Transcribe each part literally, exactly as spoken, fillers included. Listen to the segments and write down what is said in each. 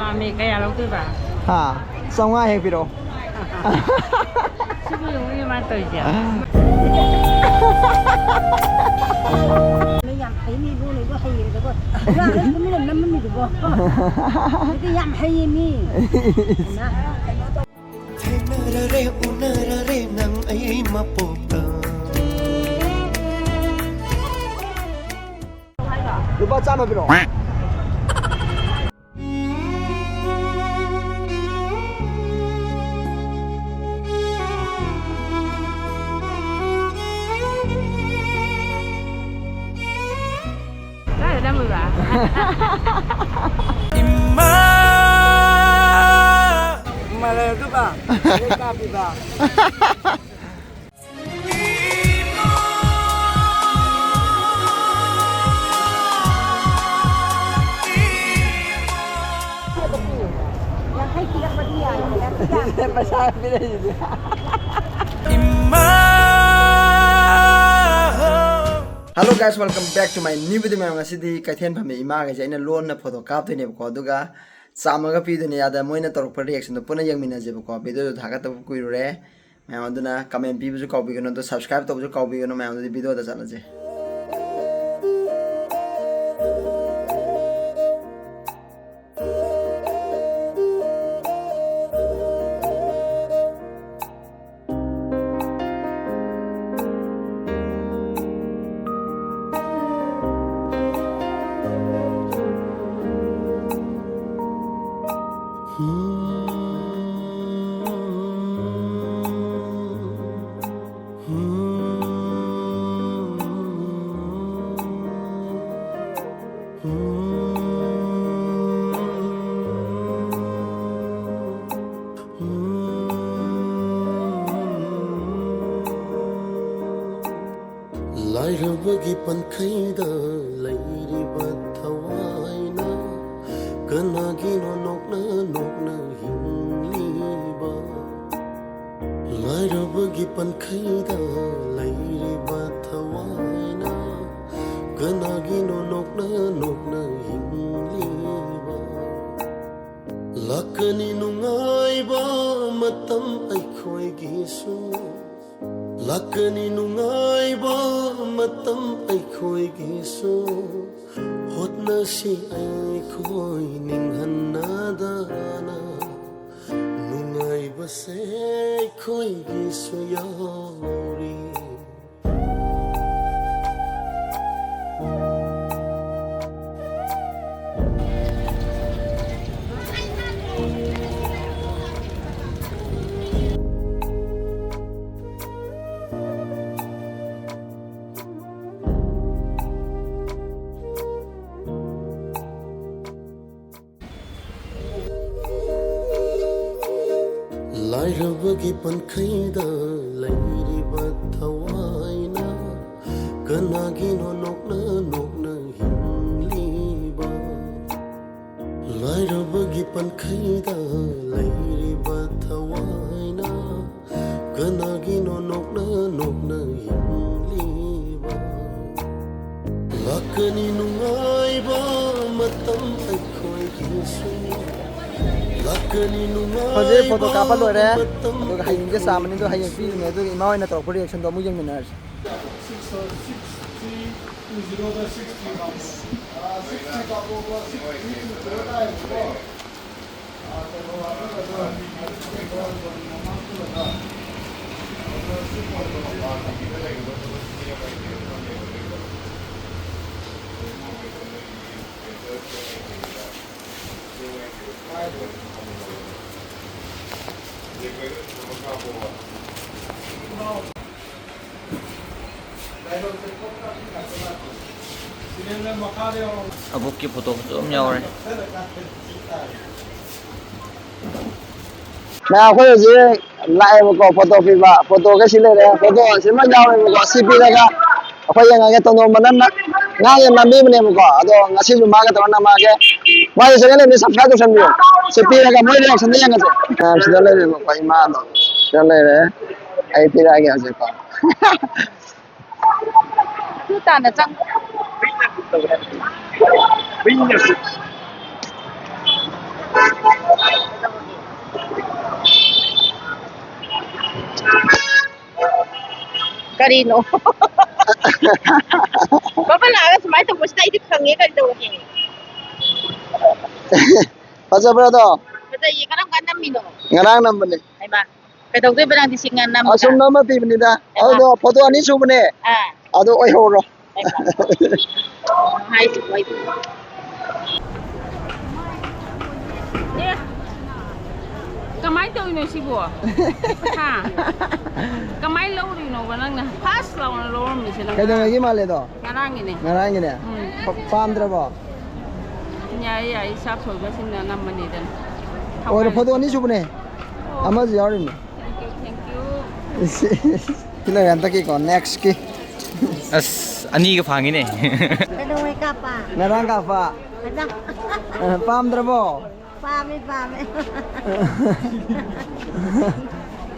ꯄꯥꯝꯃꯦ, ꯀꯌꯥ ꯂꯧꯗꯣꯏꯕ? ꯍꯥ? ꯆꯥꯝꯃꯉꯥ ꯍꯦꯛ ꯄꯤꯔꯛꯑꯣ꯫ ꯁꯤꯕꯨ ꯌꯦꯡꯉꯨꯅꯦ ꯃꯥꯅ ꯇꯧꯔꯤꯁꯦ꯫ ꯌꯥꯝ ꯍꯩꯅꯤ ꯏꯕꯨꯡꯉꯣ, ꯏꯕꯨꯡꯉꯣ ꯍꯩꯌꯦꯕꯀꯣ꯫ ꯄꯨꯔꯥ ꯅꯪ ꯇꯨꯃꯤꯟꯅ ꯅꯝꯃꯝꯃꯤꯗꯨꯕꯣ꯫ ꯑꯗꯨꯗꯤ ꯌꯥꯝ ꯍꯩꯌꯦ ꯃꯤ꯫ ꯊꯦꯡꯅꯔꯔꯦ, ꯎꯅꯔꯔꯦ ꯅꯪ ꯑꯩ ꯃꯄꯣꯛꯇ꯫ ꯂꯨꯄꯥ ꯆꯥꯝꯃ ꯄꯤꯔꯛꯑꯣ꯫ ꯀꯥꯏꯗ ꯅꯝꯃꯤꯕ? ꯏꯃꯥ! ꯏꯃꯥ ꯂꯩꯔꯗꯨꯕ? ꯂꯩ ꯀꯥꯞꯄꯤꯕ? ꯄꯩꯁꯥ ꯄꯤꯔꯛꯏꯁꯤꯗꯤ꯫ Hello guys, welcome back to my new video. ꯃꯌꯥꯝ, ꯉꯁꯤꯗꯤ ꯀꯩꯊꯦꯜ ꯐꯝꯃꯤ ꯏꯃꯥꯈꯩꯁꯦ ꯑꯩꯅ ꯂꯣꯟꯅ ꯐꯣꯇꯣ ꯀꯥꯞꯇꯣꯏꯅꯦꯕꯀꯣ, ꯑꯗꯨꯒ ꯆꯥꯝꯃꯒ ꯄꯤꯗꯣꯏꯅꯦ꯫ ꯑꯗ ꯃꯣꯏꯅ ꯇꯧꯔꯛꯄ reactionꯗꯣ ꯄꯨꯟꯅ ꯌꯦꯡꯃꯤꯟꯅꯁꯦꯕꯀꯣ꯫ Videoꯗꯣ ꯊꯥꯒꯠꯇꯕ ꯀꯨꯏꯔꯨꯔꯦ꯫ ꯃꯌꯥꯝ ꯑꯗꯨꯅ comment ꯄꯤꯕꯁꯨ ꯀꯥꯎꯕꯤꯒꯅꯨ, ꯑꯗꯣ subscribe ꯇꯧꯕꯁꯨ ꯀꯥꯎꯕꯤꯒꯅꯨ꯫ ꯃꯌꯥꯝ ꯑꯗꯨꯗꯤ videoꯗ ꯆꯠꯂꯁꯦ꯫ ꯂꯥꯏꯔꯕꯒꯤ ꯄꯟꯈꯩꯗ ꯂꯩꯔꯤꯕ ꯊꯋꯥꯏꯅ ꯀꯅꯥꯒꯤꯅꯣ ꯅꯣꯛꯅ ꯅꯣꯛꯅ ꯍꯤꯡꯂꯤꯕ? ꯂꯥꯏꯔꯕꯒꯤ ꯄꯟꯈꯩꯗ ꯂꯩꯔꯤꯕ ꯊꯋꯥꯏꯅ ꯀꯅꯥꯒꯤꯅꯣ ꯅꯣꯛꯅ ꯅꯣꯛꯅ ꯍꯤꯡꯂꯤꯕ? ꯂꯥꯛꯀꯅꯤ ꯅꯨꯡꯉꯥꯏꯕ ꯃꯇꯝ ꯑꯩꯈꯣꯏꯒꯤꯁꯨ, ꯂꯥꯛꯀꯅꯤ ꯅꯨꯡꯉꯥꯏꯕ ꯃꯇꯝ ꯑꯩꯈꯣꯏꯒꯤꯁꯨ꯫ ꯍꯣꯠꯅꯁꯤ ꯑꯩꯈꯣꯏ ꯅꯤꯡꯍꯟꯅꯗꯅ, ꯅꯨꯡꯉꯥꯏꯕꯁꯦ ꯑꯩꯈꯣꯏꯒꯤꯁꯨ ꯌꯥꯎꯔꯤ꯫ ꯂꯥꯏꯔꯕꯒꯤ ꯄꯟꯈꯩꯗ ꯂꯩꯔꯤꯕ ꯊꯋꯥꯏꯅ ꯀꯅꯥꯒꯤꯅꯣ ꯅꯣꯛꯅ ꯅꯣꯛꯅ ꯍꯤꯡꯂꯤꯕ? ꯂꯥꯏꯔꯕꯒꯤ ꯄꯟꯈꯩꯗ ꯂꯩꯔꯤꯕ ꯊꯋꯥꯏꯅ ꯀꯅꯥꯒꯤꯅꯣ ꯅꯣꯛꯅ ꯅꯣꯛꯅ ꯍꯤꯡꯂꯤꯕ? ꯂꯥꯛꯀꯅꯤ ꯅꯨꯡꯉꯥꯏꯕ ꯃꯇꯝ ꯑꯩꯈꯣꯏꯒꯤꯁꯨ꯫ ꯂꯥꯛꯀꯅꯤ ꯍꯧꯖꯤꯛ ꯅꯨꯡꯉꯥꯏꯕ ꯐꯣꯇꯣ ꯀꯥꯞꯄ ꯂꯣꯏꯔꯦ꯫ ꯃꯇꯝ ꯑꯗꯨꯒ ꯍꯌꯦꯡꯁꯦ ꯆꯥꯝꯃꯅꯤ, ꯑꯗꯣ ꯍꯌꯦꯡ ꯄꯤꯔꯤꯅꯦ꯫ ꯑꯗꯨꯒ ꯏꯃꯥ ꯍꯣꯏꯅ ꯇꯧꯔꯛꯄ ꯔꯤꯌꯦꯛꯁꯟꯗꯣ ꯑꯃꯨꯛ ꯌꯦꯡꯃꯤꯟꯅꯔꯁꯤ꯫ ꯑꯕꯣꯛꯀꯤ ꯐꯣꯇꯣ ꯐꯖꯕ ꯑꯃ ꯌꯥꯎꯔꯦ꯫ ꯃꯌꯥꯝ, ꯑꯩꯈꯣꯏ ꯍꯧꯖꯤꯛ ꯂꯥꯛꯑꯦꯕꯀꯣ, ꯐꯣꯇꯣ ꯄꯤꯕ꯫ ꯐꯣꯇꯣꯒ ꯁꯤ ꯂꯩꯔꯦ, ꯐꯣꯇꯣ ꯁꯤꯃ ꯌꯥꯎꯔꯦꯕꯀꯣ꯫ ꯁꯤ ꯄꯤꯔꯒ ꯑꯩꯈꯣꯏ ꯌꯦꯡꯉꯒꯦ꯫ ꯇꯣꯟꯗꯣꯟꯕꯅ ꯅ-, ꯉꯥ ꯌꯥꯝ ꯅꯝꯕꯤꯕꯅꯦꯕꯀꯣ, ꯑꯗꯣ ꯉꯁꯤꯁꯨ ꯃꯥꯒ ꯇꯧꯔ ꯅꯝꯃꯛꯑꯒꯦ꯫ ꯃꯥꯒꯤ ꯆꯦꯅꯦꯜ ꯑꯃꯗꯤ ꯁꯕꯁꯀ꯭ꯔꯥꯏꯕ ꯇꯧꯁꯟꯕꯤꯌꯣ꯫ ꯁꯤ ꯄꯤꯔꯒ ꯃꯣꯏ ꯔꯤꯌꯦꯛꯁꯟꯗ ꯌꯦꯡꯉꯁꯦ꯫ ꯃꯌꯥꯝ, ꯁꯤꯗ ꯂꯩꯔꯦꯕꯀꯣ, ꯏꯃꯥꯗꯣ ꯁꯤꯗ ꯂꯩꯔꯦ꯫ ꯑꯩ ꯄꯤꯔꯛꯑꯒꯦ ꯍꯧꯖꯤꯛꯀꯣ꯫ ꯑꯗꯨ ꯇꯥꯅ ꯆꯪ-, ꯃꯤꯅꯁꯨ꯫ ꯀꯔꯤꯅꯣ? ꯕꯕꯥ ꯂꯥꯛꯑꯒ ꯁꯨꯃꯥꯏꯅ ꯇꯧꯕꯁꯤꯗ ꯑꯩꯗꯤ ꯈꯪꯉꯦ, ꯀꯔꯤ ꯇꯧꯔꯒꯦ? ꯐꯖꯕ꯭ꯔꯥ ꯑꯗꯣ? ꯐꯖꯩꯌꯦ꯫ ꯀꯔꯝ ꯀꯥꯟ ꯅꯝꯃꯤꯅꯣ? ꯉꯔꯥꯡ ꯅꯝꯕꯅꯦ꯫ ꯍꯩꯃꯥ, ꯀꯩꯗꯧꯗꯣꯏꯕ ꯅꯪꯗꯤ ꯁꯤ ꯉꯟ ꯅꯝꯃꯒ? ꯑꯁꯨꯝ ꯅꯝꯃ ꯄꯤꯕꯅꯤꯗ꯫ ꯍꯩꯃꯥ꯫ ꯑꯗꯨꯗꯣ ꯐꯣꯇꯣ ꯑꯅꯤ ꯁꯨꯕꯅꯦ꯫ ꯑꯥ꯫ ꯑꯗꯣ ꯑꯣꯏꯍꯧꯔꯣ꯫ ꯍꯩꯃꯥ꯫ ꯍꯥꯏꯁꯤꯕꯨ ꯑꯩꯕꯨ꯫ ꯑꯦ, ꯀꯃꯥꯏꯅ ꯇꯧꯔꯤꯅꯣ ꯁꯤꯕꯣ? ꯍꯥ? ꯀꯃꯥꯏꯅ ꯂꯧꯔꯤꯅꯣꯕ ꯅꯪꯅ? ꯐꯥꯁ ꯂꯥꯎꯅ ꯂꯧꯔꯝꯃꯤꯁꯦ ꯅꯪ꯫ ꯀꯩꯗꯧꯉꯩꯒꯤ ꯃꯥꯜꯂꯦꯗꯣ? ꯉꯔꯥꯡꯒꯤꯅꯦ꯫ ꯉꯔꯥꯡꯒꯤꯅꯦ? ꯎꯝ꯫ ꯄ-, ꯄꯥꯝꯗ꯭ꯔꯕꯣ? ꯌꯥꯏꯌꯦ, ꯌꯥꯏꯌꯦ, ꯏꯆꯥ ꯊꯣꯏꯕꯁꯤꯡꯅ ꯅꯝꯕꯅꯤꯗꯅ꯫ ꯑꯣꯏꯔꯣ, ꯐꯣꯇꯣ ꯑꯅꯤ ꯁꯨꯕꯅꯦ꯫ ꯑꯣ꯫ ꯑꯃꯁꯨ ꯌꯥꯎꯔꯤꯅꯦ꯫ Thank you, thank you. ꯁꯤ ꯂꯩꯔꯦ ꯍꯟꯗꯛꯀꯤꯀꯣ, next ꯀꯤ꯫ ꯑꯁ, ꯑꯅꯤꯒ ꯐꯪꯉꯤꯅꯦ꯫ ꯀꯩꯗꯧꯉꯩ ꯀꯥꯞꯄ? ꯉꯔꯥꯡ ꯀꯥꯞꯄ꯫ ꯉꯔꯥꯡ꯫ ꯑ, ꯄꯥꯝꯗ꯭ꯔꯕꯣ? ꯄꯥꯝꯃꯦ, ꯄꯥꯝꯃꯦ꯫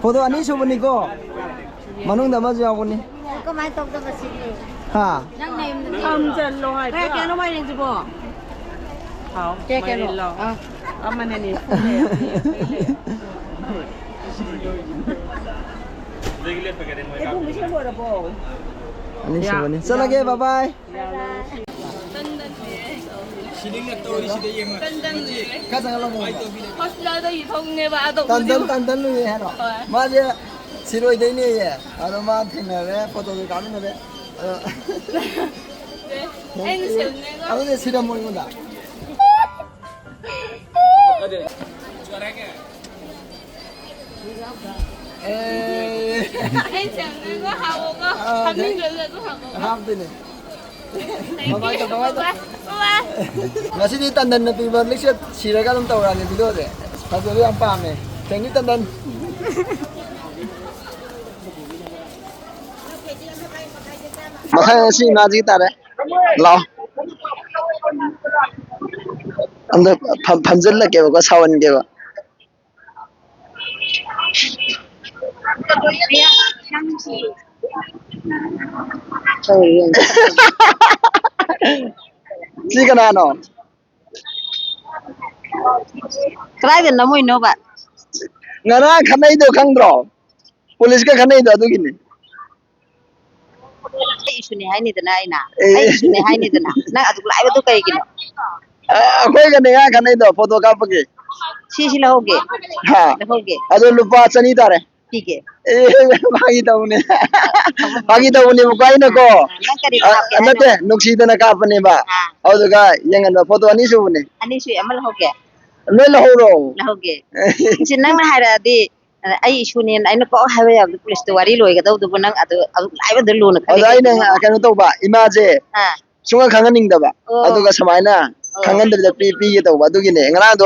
ꯐꯣꯇꯣ ꯑꯅꯤ ꯁꯨꯕꯅꯤꯀꯣ꯫ ꯃꯅꯨꯡꯗ ꯑꯃꯁꯨ ꯌꯥꯎꯕꯅꯤ꯫ ꯀꯃꯥꯏꯅ ꯇꯧꯗꯕ ꯁꯤꯗꯤ? ꯍꯥ? ꯅꯪ ꯅꯌꯨꯝꯗ ꯊꯝꯖꯜꯂꯣ ꯍꯥꯏꯕ꯫ ꯀꯌꯥ ꯀꯌꯥꯅꯣ ꯃꯥꯏꯔꯦꯟꯁꯤꯕꯣ? ꯍꯥꯎ, ꯀꯌꯥ ꯀꯌꯥꯅꯣ? ꯃꯥꯏꯔꯦꯟꯂꯣ? ꯑꯥ꯫ ꯑꯃꯅ ꯅꯤꯐꯨ ꯂꯩ, ꯑꯃꯅ ꯌꯥꯡꯈꯩ ꯂꯩ꯫ ꯑꯅꯤꯁꯨꯕꯅꯤ꯫ ꯆꯠꯂꯒꯦ, bye bye꯫ ꯇꯟꯗꯟ ꯂꯨꯏꯌꯦ꯫ ꯈꯔ ꯆꯪꯍꯜꯂꯣ꯫ ꯍꯣꯁꯄꯤꯇꯥꯜꯗꯒꯤ ꯊꯣꯛꯅꯦꯕ ꯑꯗꯣ ꯇꯟꯗꯟ, ꯍꯧꯖꯤꯛ ꯇꯟꯗꯟ ꯂꯨꯏꯌꯦ ꯍꯥꯏꯔꯣ? ꯍꯣꯏ꯫ ꯃꯥꯁꯦ ꯁꯤꯔꯣꯏꯗꯩꯅꯦꯌꯦ꯫ ꯑꯗꯣ ꯃꯥ ꯊꯦꯡꯅꯔꯦ, ꯐꯣꯇꯣꯁꯨ ꯀꯥꯞꯃꯤꯟꯅꯔꯦ꯫ ꯑꯗꯣ ꯑꯩꯅ ꯁꯦꯝꯅꯦꯀꯣ꯫ ꯑꯗꯨꯗꯤ ꯁꯤꯔꯝꯃꯣ ꯑꯩꯉꯣꯟꯗ꯫ ꯑꯦ꯫ ꯑꯩꯅ ꯁꯦꯝꯅꯦꯀꯣ, ꯍꯥꯎꯋꯣꯀꯣ꯫ ꯑꯥ, ꯍꯥꯞꯅꯤꯡꯗ꯭ꯔꯁꯨ ꯑꯗꯨꯝ ꯍꯥꯞꯄꯣꯀꯣ꯫ ꯍꯥꯞꯇꯣꯏꯅꯦ꯫ Thank you. Bye bye, bye bye. Bye bye. ꯉꯁꯤꯗꯤ ꯇꯟꯗꯟꯅ ꯄꯤꯕ ꯃꯤꯛꯁꯆꯔ ꯁꯤꯔꯒ ꯑꯗꯨꯝ ꯇꯧꯔꯛꯑꯒꯦ ꯚꯤꯗꯤꯑꯣꯁꯦ꯫ ꯑꯁ, ꯐꯖꯕ ꯌꯥꯝ ꯄꯥꯝꯃꯦ꯫ Thank you, ꯇꯟꯗꯟ꯫ ꯃꯊꯪ ꯉꯁꯤ ꯏꯃꯥꯁꯤꯒꯤ ꯇꯥꯔꯦ꯫ ꯂꯥꯛꯑꯣ꯫ ꯑꯝꯇ ꯐꯝ-, ꯐꯝꯖꯤꯜꯂꯛꯀꯦꯕꯀꯣ, ꯁꯥꯎꯍꯟꯒꯦꯕ꯫ ꯁꯤ ꯀꯅꯥꯅꯣ? ꯀꯗꯥꯏꯗ ꯅꯝꯃꯨꯏꯅꯣꯕ? ꯉꯔꯥꯡ ꯈꯠꯅꯩꯗꯣ ꯈꯪꯗ꯭ꯔꯣ? ꯄꯨꯂꯤꯁꯀ ꯈꯠꯅꯩꯗꯣ ꯑꯗꯨꯒꯤꯅꯤ꯫ ꯑꯩ ꯏꯁꯨꯅꯦ ꯍꯥꯏꯅꯤꯗꯅ ꯑꯩꯅ꯫ ꯑꯦ꯫ ꯑꯩ ꯏꯁꯨꯅꯦ ꯍꯥꯏꯅꯤꯗꯅ꯫ ꯅꯪ ꯑꯗꯨꯛ ꯂꯥꯏꯕꯗꯣ ꯀꯩꯒꯤꯅꯣ? ꯑ, ꯑꯩꯈꯣꯏꯒꯅꯦ ꯉꯥ ꯈꯠꯅꯩꯗꯣ, ꯐꯣꯇꯣ ꯀꯥꯞꯄꯒꯤ꯫ ꯁꯤꯁꯤ ꯂꯧꯍꯧꯒꯦ꯫ ꯍꯥ꯫ ꯂꯧꯍꯧꯒꯦ꯫ ꯑꯗꯣ ꯂꯨꯄꯥ ꯆꯅꯤ ꯇꯥꯔꯦ꯫ ꯄꯤꯒꯦ꯫ ꯑꯦ, ꯐꯥꯒꯤ ꯇꯧꯕꯅꯦ꯫ ꯐꯥꯒꯤ ꯇꯧꯕꯅꯦꯕꯀꯣ, ꯑꯩꯅꯀꯣ꯫ ꯑ, ꯅꯪ ꯀꯔꯤ ꯑ, ꯀꯥꯞꯀꯦ ꯍꯥꯏꯅꯣ? ꯅꯠꯇꯦ, ꯅꯨꯡꯁꯤꯗꯅ ꯀꯥꯞꯄꯅꯦꯕ꯫ ꯑꯥ꯫ ꯑꯗꯨꯗꯨꯒ ꯌꯦꯡꯍꯟꯕ ꯐꯣꯇꯣ ꯑꯅꯤ ꯁꯨꯕꯅꯦ꯫ ꯑꯅꯤ ꯁꯨꯏ, ꯑꯃ ꯂꯧꯍꯧꯒꯦ꯫ ꯂꯣꯏ ꯂꯧꯍꯧꯔꯣ꯫ ꯂꯧꯍꯧꯒꯦ꯫ ꯏꯆꯦ, ꯅꯪꯅ ꯍꯥꯏꯔꯛꯑꯗꯤ, ꯑ, ꯑꯩ ꯏꯁꯨꯅꯦꯅ ꯑꯩꯅ ꯀꯣꯛ ꯍꯥꯏꯕ ꯌꯥꯕꯗꯣ, ꯄꯨꯂꯤꯁꯇ ꯋꯥꯔꯤ ꯂꯣꯏꯒꯗꯧꯗꯨꯕꯨ ꯅꯪ ꯑꯗꯨ, ꯑꯗꯨ ꯂꯥꯏꯕꯗ ꯂꯨꯅ ꯑꯗꯣ ꯈꯜꯂꯦ ꯑꯩꯅ ꯀꯩꯒꯤꯅꯣ? ꯀꯩꯅꯣ ꯇꯧꯕ, ꯏꯃꯥꯁꯦ ꯑꯥ꯫ ꯁꯨꯡꯈꯪ ꯈꯪꯍꯟꯅꯤꯡꯗꯕ꯫ ꯑꯣ꯫ ꯑꯗꯨꯒ ꯁꯨꯃꯥꯏꯅ ꯑꯣ꯫ ꯈꯪꯍꯟꯗꯕꯤꯗ ꯄꯤ-, ꯄꯤꯒꯦ ꯇꯧꯕ꯫ ꯑꯗꯨꯒꯤꯅꯦ ꯉꯔꯥꯡꯗꯣ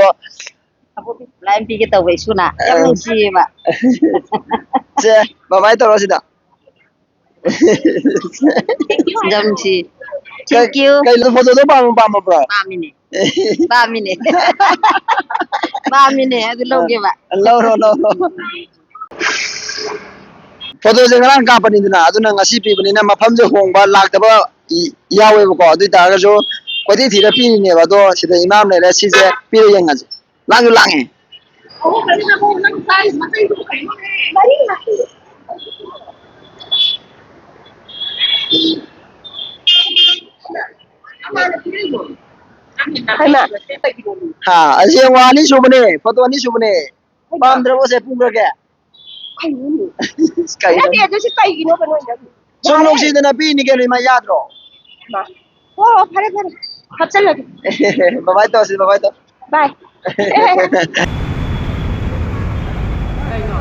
ꯂꯥꯏ ꯄꯤꯒꯦ ꯇꯧꯕ ꯏꯁꯨꯅ꯫ ꯌꯥꯝ ꯑ꯫ ꯅꯨꯡꯁꯤꯌꯦꯕ꯫ ꯁꯦ, bye bye ꯇꯧꯔꯣ ꯁꯤꯗ꯫ ꯌꯥꯝ ꯅꯨꯡꯁꯤ꯫ ꯀꯩ, Thank you꯫ ꯀꯩꯅꯣ ꯐꯣꯇꯣꯗꯣ ꯄꯥꯝꯃ-, ꯄꯥꯝꯃꯕ꯭ꯔꯣ? ꯄꯥꯝꯃꯤꯅꯦ꯫ ꯄꯥꯝꯃꯤꯅꯦ꯫ ꯄꯥꯝꯃꯤꯅꯦ꯫ ꯑꯗꯨ ꯂꯧꯒꯦꯕ꯫ ꯑ, ꯂꯧꯔꯣ, ꯂꯧꯔꯣ꯫ ꯐꯣꯇꯣꯁꯦ ꯉꯔꯥꯡ ꯀꯥꯞꯄꯅꯤꯗꯅ, ꯑꯗꯨꯅ ꯉꯁꯤ ꯄꯤꯕꯅꯤꯅ ꯃꯐꯝꯁꯦ ꯍꯣꯡꯕ ꯂꯥꯛꯇꯕ ꯏ-, ꯌꯥꯎꯋꯦꯕꯀꯣ꯫ ꯑꯗꯨ ꯑꯣꯏ ꯇꯥꯔꯒꯁꯨ ꯀꯣꯏꯊꯤ ꯊꯤꯔ ꯄꯤꯔꯤꯅꯦꯕ꯫ ꯑꯗꯣ ꯁꯤꯗ ꯏꯃꯥ ꯑꯃ ꯂꯩꯔꯦ, ꯁꯤꯁꯦ ꯄꯤꯔ ꯌꯦꯡꯉꯁꯦ꯫ ꯂꯥꯡꯁꯨ ꯂꯥꯡꯉꯦ꯫ ꯍꯩꯃꯥ꯫ ꯍꯥ, ꯑꯁꯤ ꯌꯦꯡꯉꯣ, ꯑꯅꯤ ꯁꯨꯕꯅꯦ, ꯐꯣꯇꯣ ꯑꯅꯤ ꯁꯨꯕꯅꯦ꯫ ꯄꯥꯝꯗ꯭ꯔꯕꯣ ꯁꯦ, ꯄꯨꯈ꯭ꯔꯒꯦ? ꯀꯩꯅꯣꯅꯦ? ꯀꯩꯅꯣ? ꯅꯠꯇꯦ, ꯑꯗꯨ ꯁꯤ ꯀꯩꯒꯤꯅꯣꯕ ꯅꯣꯏꯅ? ꯁꯨꯝ ꯌꯥꯔꯦ꯫ ꯅꯨꯡꯁꯤꯗꯅ ꯄꯤꯅꯤ ꯀꯩꯅꯣ, ꯏꯃꯥ, ꯌꯥꯗ꯭ꯔꯣ? ꯍꯣ, ꯍꯣ, ꯐꯔꯦ, ꯐꯔꯦ꯫ ꯍꯥꯞꯆꯜꯂꯒꯦ꯫ Bye bye ꯇꯧꯁꯤ, bye bye ꯇꯧ꯫ Bye꯫ ꯀꯩꯅꯣ?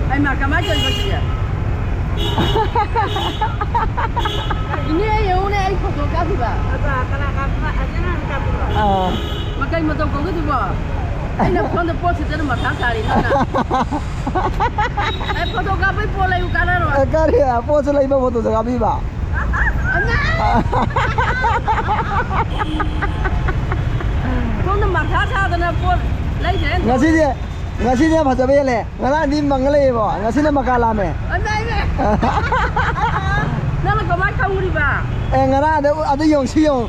ꯍꯩꯃꯥ, ꯀꯃꯥꯏ ꯇꯧꯔꯤꯕ ꯁꯤꯗꯤ? ꯏꯅꯦ, ꯌꯦꯡꯉꯨꯅꯦ, ꯑꯩ ꯐꯣꯇꯣ ꯀꯥꯞꯄꯤꯕ꯫ ꯑꯗ ꯀꯅꯥ ꯀꯥꯞꯄ? ꯑꯁꯤꯅ ꯀꯥꯞꯄꯤꯕ? ꯑꯥ꯫ ꯃꯀꯩ ꯃꯇꯧ ꯀꯧꯒꯗꯨꯕꯣ? ꯑꯩꯅ ꯁꯣꯝꯗ ꯄꯣꯠ ꯁꯤꯠꯇꯅ ꯃꯊꯥ ꯁꯥꯔꯤ ꯅꯪꯅ꯫ ꯑꯩ ꯐꯣꯇꯣ ꯀꯥꯞꯄꯩ ꯄꯣꯠ ꯂꯩꯌꯨ ꯀꯥꯟꯅꯔꯣꯏ꯫ ꯑꯦ, ꯀꯔꯤ? ꯄꯣꯠꯁꯨ ꯂꯩꯕ, ꯐꯣꯇꯣꯁꯨ ꯀꯥꯞꯄꯤꯕ? ꯑꯃ! ꯁꯣꯝꯗ ꯃꯊꯥ ꯁꯥꯗꯅ ꯄꯣꯠ ꯂꯩꯗ꯭ꯔꯦ꯫ ꯉꯁꯤꯗꯤ, ꯉꯁꯤꯗꯤ ꯌꯥꯝ ꯐꯖꯕ ꯍꯦꯜꯂꯦ꯫ ꯉꯔꯥꯡꯗꯤ ꯃꯪꯉ ꯂꯩꯌꯦꯕꯣ, ꯉꯁꯤꯅ ꯃꯀꯥ ꯂꯥꯝꯃꯦ꯫ ꯑꯃ! ꯅꯪꯅ ꯀꯃꯥꯏ ꯈꯪꯉꯨꯔꯤꯕ? ꯑꯦ, ꯉꯔꯥꯡꯗ ꯑꯗꯨ ꯌꯦꯡꯉꯨ, ꯁꯤ ꯌꯦꯡꯉꯨ꯫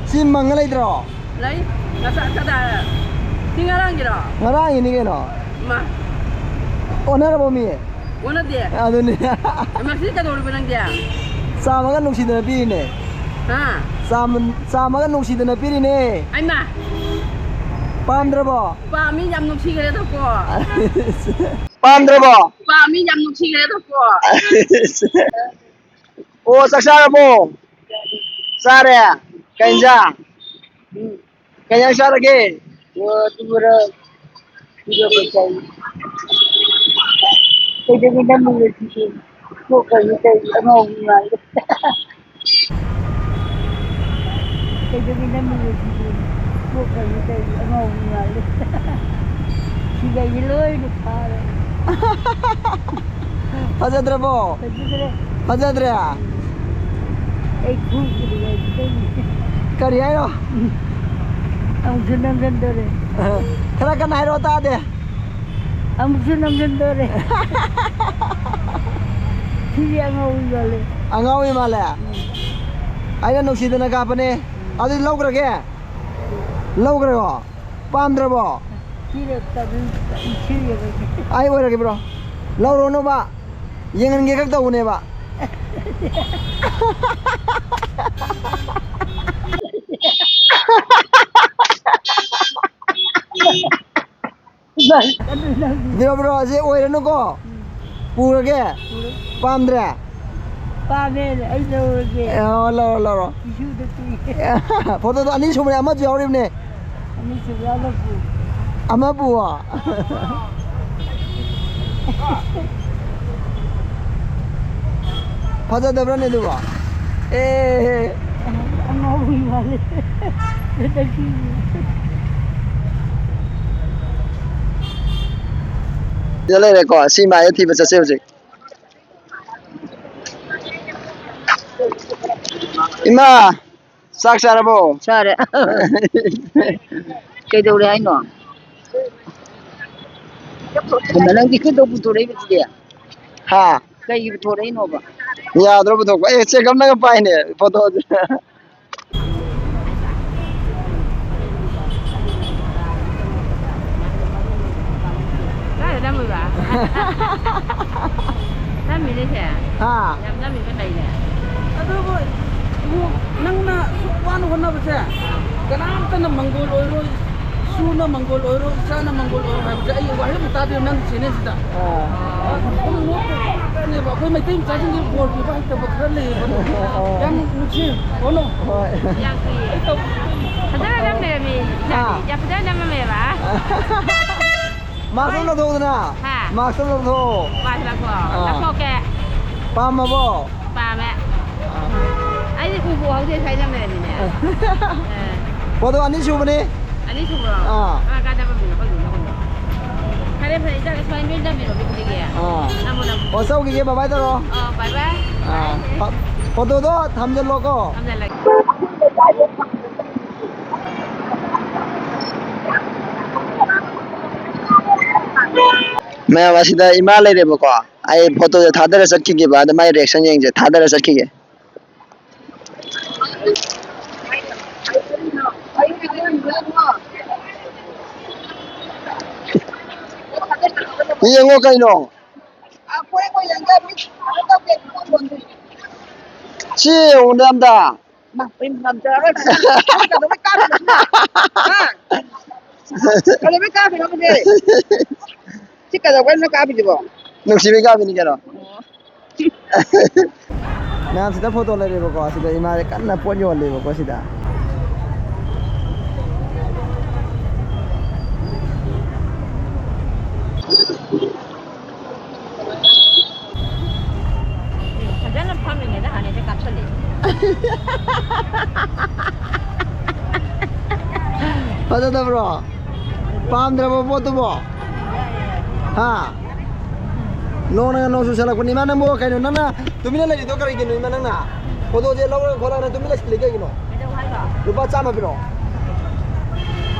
ꯁꯤ ꯃꯪꯉ ꯂꯩꯇ꯭ꯔꯣ? ꯂꯩ꯫ ꯉꯁꯥꯏ ꯀꯗꯥꯏ? ꯁꯤ ꯉꯔꯥꯡꯒꯤꯔꯣ? ꯉꯔꯥꯡꯒꯤꯅꯤ ꯀꯩꯅꯣ꯫ ꯃꯥ꯫ ꯑꯣꯟꯅꯔꯕꯣ ꯃꯤ? ꯑꯣꯟꯅꯗꯦ꯫ ꯑꯗꯨꯅꯤ꯫ ꯃꯁꯤ ꯀꯩꯗꯧꯔꯤꯕ ꯅꯪꯗꯤ? ꯆꯥꯝꯃꯒ ꯅꯨꯡꯁꯤꯗꯅ ꯄꯤꯔꯤꯅꯦ꯫ ꯍꯥ? ꯆꯥꯝꯃ, ꯆꯥꯝꯃꯒ ꯅꯨꯡꯁꯤꯗꯅ ꯄꯤꯔꯤꯅꯦ꯫ ꯑꯩꯃ! ꯄꯥꯝꯗ꯭ꯔꯕꯣ? ꯄꯥꯝꯃꯤ, ꯌꯥꯝ ꯅꯨꯡꯁꯤꯈ꯭ꯔꯦꯗꯀꯣ꯫ ꯄꯥꯝꯗ꯭ꯔꯕꯣ? ꯄꯥꯝꯃꯤ, ꯌꯥꯝ ꯅꯨꯡꯁꯤꯈ꯭ꯔꯦꯗꯀꯣ꯫ ꯑꯣ, ꯆꯥꯛ ꯆꯥꯔꯕꯣ? ꯆꯥꯔꯦ꯫ ꯀꯩ ꯏꯟꯖꯥꯡ? ꯎꯝ꯫ ꯀꯩ ꯏꯟꯖꯥꯡ ꯆꯥꯔꯒꯦ? ꯑꯣ, ꯑꯗꯨ ꯈꯔ ꯄꯤꯔꯝꯕ ꯆꯥꯏ꯫ ꯀꯩꯗꯧꯒꯦ ꯅꯪꯕꯨ ꯉꯁꯤꯗꯤ? ꯀꯣꯛꯀꯁꯦ ꯀꯩ ꯑꯉꯥꯎꯕꯤ ꯃꯥꯜꯂꯦ꯫ ꯀꯩꯗꯧꯒꯦ ꯅꯪꯕꯨ ꯉꯁꯤꯗꯤ? ꯀꯣꯛꯀꯁꯦ ꯀꯩ ꯑꯉꯥꯎꯕꯤ ꯃꯥꯜꯂꯦ꯫ ꯁꯤꯒꯩꯁꯦ ꯂꯣꯏꯅ ꯐꯥꯔꯦ꯫ ꯐꯖꯗ꯭ꯔꯕꯣ? ꯐꯖꯗ꯭ꯔꯦ꯫ ꯐꯖꯗ꯭ꯔꯦ? ꯑꯩ ꯈꯨ-, ꯀꯔꯤ ꯍꯥꯏꯅꯣ? ꯑꯃꯨꯛꯁꯨ ꯅꯝꯁꯤꯟꯗꯣꯔꯦ꯫ ꯈꯔ ꯀꯟꯅ ꯍꯥꯏꯔꯛꯑꯣ, ꯇꯥꯗꯦ꯫ ꯑꯃꯨꯛꯁꯨ ꯅꯝꯁꯤꯟꯗꯣꯔꯦ꯫ ꯁꯤꯗꯤ ꯑꯉꯥꯎꯕꯤ ꯃꯥꯜꯂꯦ꯫ ꯑꯉꯥꯎꯕꯤ ꯃꯥꯜꯂꯦ? ꯎꯝ꯫ ꯑꯩꯅ ꯅꯨꯡꯁꯤꯗꯅ ꯀꯥꯞꯄꯅꯦ꯫ ꯑꯗꯨꯗꯤ ꯂꯧꯈ꯭ꯔꯒꯦ? ꯂꯧꯈ꯭ꯔꯦꯀꯣ? ꯄꯥꯝꯗ꯭ꯔꯕꯣ? ꯄꯤꯔꯛꯇꯕꯅꯤ, ꯁꯤꯔꯕꯅꯤ꯫ ꯑꯩ ꯑꯣꯏꯔꯒꯦ, ꯕ꯭ꯔꯣ꯫ ꯂꯧꯔꯣꯅꯣꯕ꯫ ꯌꯦꯡꯍꯟꯒꯦ ꯈꯛ ꯇꯧꯕꯅꯦꯕ꯫ ꯕ꯭ꯔꯣ, ꯕ꯭ꯔꯣ, ꯑꯁꯤ ꯑꯣꯏꯔꯅꯨꯀꯣ꯫ ꯄꯨꯔꯒꯦ꯫ ꯄꯥꯝꯗ꯭ꯔꯦ? ꯄꯥꯝꯃꯦ, ꯑꯩ ꯂꯧꯔꯒꯦ꯫ ꯑꯦ, ꯑꯣ, ꯂꯧꯔꯣ, ꯂꯧꯔꯣ꯫ ꯏꯁꯨꯗ ꯇꯨꯏ꯫ ꯐꯣꯇꯣꯗꯣ ꯑꯅꯤ ꯁꯨꯕꯅꯦ, ꯑꯃꯁꯨ ꯌꯥꯎꯔꯤꯕꯅꯦ꯫ ꯑꯅꯤꯁꯨꯕ ꯌꯥꯎꯔꯕꯨ꯫ ꯑꯃꯕꯨ? ꯐꯖꯗꯕ꯭ꯔꯥꯅꯦ ꯑꯗꯨꯕꯣ? ꯑꯉꯥꯎꯕꯤ ꯃꯥꯜꯂꯦ꯫ ꯁꯤꯗ ꯂꯩꯔꯦꯀꯣ, ꯁꯤ ꯃꯥꯏ ꯊꯤꯕ ꯆꯠꯁꯦ ꯍꯧꯖꯤꯛ꯫ ꯏꯃꯥ, ꯆꯥꯛ ꯆꯥꯔꯕꯣ? ꯆꯥꯔꯦ꯫ ꯀꯩꯗꯧꯔꯦ ꯍꯥꯏꯅꯣ? ꯍꯩꯃꯥ, ꯅꯪꯗꯤ ꯈꯨꯠꯇ ꯄꯨꯊꯣꯔꯛꯏꯕꯗꯨꯗꯤ? ꯍꯥ? ꯀꯩꯒꯤ ꯄꯨꯊꯣꯔꯛꯏꯅꯣꯕ? ꯌꯥꯗ꯭ꯔꯣ ꯄꯨꯊꯣꯛꯄ? ꯑꯦ, ꯆꯦꯒꯞꯅꯒ ꯄꯥꯏꯅꯦ ꯐꯣꯇꯣꯁꯦ꯫ ꯅꯝꯃꯤꯕ? ꯅꯝꯃꯤꯅꯦ ꯁꯦ꯫ ꯍꯥ? ꯌꯥꯝ ꯅꯝꯃꯤꯕ ꯂꯩꯔꯦ꯫ ꯑꯗꯨꯕꯨ ꯏꯕꯨꯡ, ꯅꯪꯅ ꯁꯨꯛ ꯋꯥꯅ ꯍꯣꯠꯅꯕꯁꯦ ꯀꯅꯥꯝꯇꯅ ꯃꯪꯒꯣꯜ ꯑꯣꯏꯔꯣꯏ, ꯏꯁꯨꯅ ꯃꯪꯒꯣꯜ ꯑꯣꯏꯔꯣꯏ, ꯏꯆꯥꯅ ꯃꯪꯒꯣꯜ ꯑꯣꯏꯔꯣꯏ ꯍꯥꯏꯕꯁꯦ ꯑꯩ ꯋꯥꯍꯩ ꯑꯃ ꯇꯥꯗꯦ ꯅꯪ ꯆꯦꯅꯦꯜꯁꯤꯗ꯫ ꯑꯥ꯫ ꯑꯗꯨꯝ ꯅꯣꯛꯄ ꯉꯥꯛꯇꯅꯦꯕ꯫ ꯑꯩꯈꯣꯏ ꯃꯩꯇꯩ ꯃꯆꯥꯁꯤꯡꯁꯦ ꯕꯣꯔ ꯄꯤꯕ ꯍꯩꯇꯕ ꯈꯔ ꯂꯩꯌꯦꯕ꯫ ꯑꯥ꯫ ꯌꯥꯝ ꯅꯨꯡꯁꯤ꯫ ꯍꯣꯠꯅꯧ꯫ ꯍꯣꯏ꯫ ꯌꯥꯝ ꯀꯨꯏꯌꯦ꯫ ꯑꯩ ꯇꯧ-, ꯐꯖꯅ ꯅꯝꯃꯦꯃꯤ꯫ ꯍꯥ? ꯌꯥꯝ ꯐꯖꯅ ꯅꯝꯃꯝꯃꯦꯕ꯫ ꯃꯥꯁꯛ ꯑꯃ ꯂꯧꯊꯣꯛꯎꯗꯅ꯫ ꯍꯥ? ꯃꯥꯁꯛ ꯑꯃ ꯂꯧꯊꯣꯛꯑꯣ꯫ ꯃꯥꯁꯛ ꯂꯧꯊꯣꯛꯑꯣ꯫ ꯑꯥ꯫ ꯂꯧꯊꯣꯛꯀꯦ꯫ ꯄꯥꯝꯃꯕꯣ? ꯄꯥꯝꯃꯦ꯫ ꯑꯥ꯫ ꯑꯩꯗꯤ ꯎꯕꯨ ꯎꯍꯧꯗꯦ ꯁ꯭ꯋꯥꯏꯗ ꯂꯩꯔꯝꯃꯤꯅꯦ꯫ ꯑꯥ꯫ ꯑꯥ꯫ ꯐꯣꯇꯣ ꯑꯅꯤ ꯁꯨꯕꯅꯤ꯫ ꯑꯅꯤ ꯁꯨꯕ꯭ꯔꯣ? ꯑꯥ꯫ ꯑꯥ, ꯀꯥꯏ ꯊꯝꯃꯝꯃꯤꯅꯣ? ꯈꯪꯗꯦ, ꯈꯪꯗꯦ꯫ ꯐꯔꯦ, ꯐꯔꯦ, ꯏꯆꯥ, ꯁ꯭ꯋꯥꯏ ꯂꯣꯏ ꯊꯝꯃꯤꯔꯣ, ꯄꯤꯛꯅꯤꯛꯀꯤ? ꯑꯥ꯫ ꯅꯝꯃꯣ, ꯅꯝꯃꯣ꯫ ꯑꯣ, ꯆꯧꯈꯤꯒꯦ, bye bye ꯇꯧꯔꯣ꯫ ꯑꯣ, bye bye꯫ ꯑꯥ꯫ Bye꯫ ꯐꯣ-, ꯐꯣꯇꯣꯗꯣ ꯊꯝꯖꯤꯜꯂꯣꯀꯣ꯫ ꯊꯝꯖꯤꯜꯂꯒꯦ꯫ ꯃꯌꯥꯝ, ꯑꯁꯤꯗ ꯏꯃꯥ ꯂꯩꯔꯦꯕꯀꯣ꯫ ꯑꯩ ꯐꯣꯇꯣꯁꯦ ꯊꯥꯗꯔ ꯆꯠꯈꯤꯒꯦꯕ, ꯑꯗ ꯃꯥꯏ reaction ꯌꯦꯡꯁꯦ꯫ ꯊꯥꯗꯔ ꯆꯠꯈꯤꯒꯦ꯫ ꯌꯦꯡꯉꯣ ꯀꯩꯅꯣ꯫ ꯁꯤ ꯌꯦꯡꯉꯨꯅꯦ ꯑꯝꯇ꯫ ꯃꯥ, ꯑꯩ ꯉꯝꯖꯔꯔꯣꯏ꯫ ꯀꯩꯗꯧꯕꯩ ꯀꯥꯞꯄꯤꯅꯣ ꯁꯤꯕꯣ? ꯍꯥ? ꯀꯩꯗꯧꯕꯩ ꯀꯥꯞꯄꯤꯅꯣ ꯈꯪꯗꯦ꯫ ꯁꯤ ꯀꯩꯗꯧꯕꯩꯅꯣ ꯀꯥꯞꯄꯤꯁꯤꯕꯣ? ꯅꯨꯡꯁꯤꯕꯩ ꯀꯥꯞꯄꯤꯅꯤ ꯀꯩꯅꯣ꯫ ꯑꯣ꯫ ꯃꯌꯥꯝ ꯁꯤꯗ ꯐꯣꯇꯣ ꯂꯩꯔꯦꯕꯀꯣ, ꯁꯤꯗ ꯏꯃꯥꯁꯦ ꯀꯟꯅ ꯄꯣꯠ ꯌꯣꯜꯂꯦꯕꯀꯣ ꯁꯤꯗ꯫ ꯐꯖꯅ ꯐꯝꯃꯤꯉꯩꯗ ꯍꯥꯟꯅꯗꯤ ꯀꯥꯞꯁꯜꯂꯛꯑꯦ꯫ ꯐꯖꯗꯕ꯭ꯔꯣ? ꯄꯥꯝꯗ꯭ꯔꯕꯣ ꯄꯣꯠꯇꯨꯕꯣ? ꯍꯥ? ꯅꯣꯡꯅ ꯅꯣꯡ ꯆꯨꯁꯜꯂꯛꯄꯅꯤ꯫ ꯏꯃꯥ, ꯅꯪꯕꯨ ꯀꯩꯅꯣ, ꯅꯪꯅ ꯇꯨꯃꯤꯟꯅ ꯂꯩꯔꯤꯗꯣ ꯀꯔꯤꯒꯤꯅꯣ, ꯏꯃꯥ, ꯅꯪꯅ? ꯐꯣꯇꯣꯁꯦ ꯂꯧꯔꯒ ꯈꯣꯠꯂꯒ ꯅꯪ ꯇꯨꯃꯤꯟ ꯂꯩꯁꯜꯂꯤ ꯀꯩꯒꯤꯅꯣ? ꯀꯩꯗꯧ ꯍꯥꯏꯕ? ꯂꯨꯄꯥ ꯆꯥꯝꯃ ꯄꯤꯔꯛꯑꯣ꯫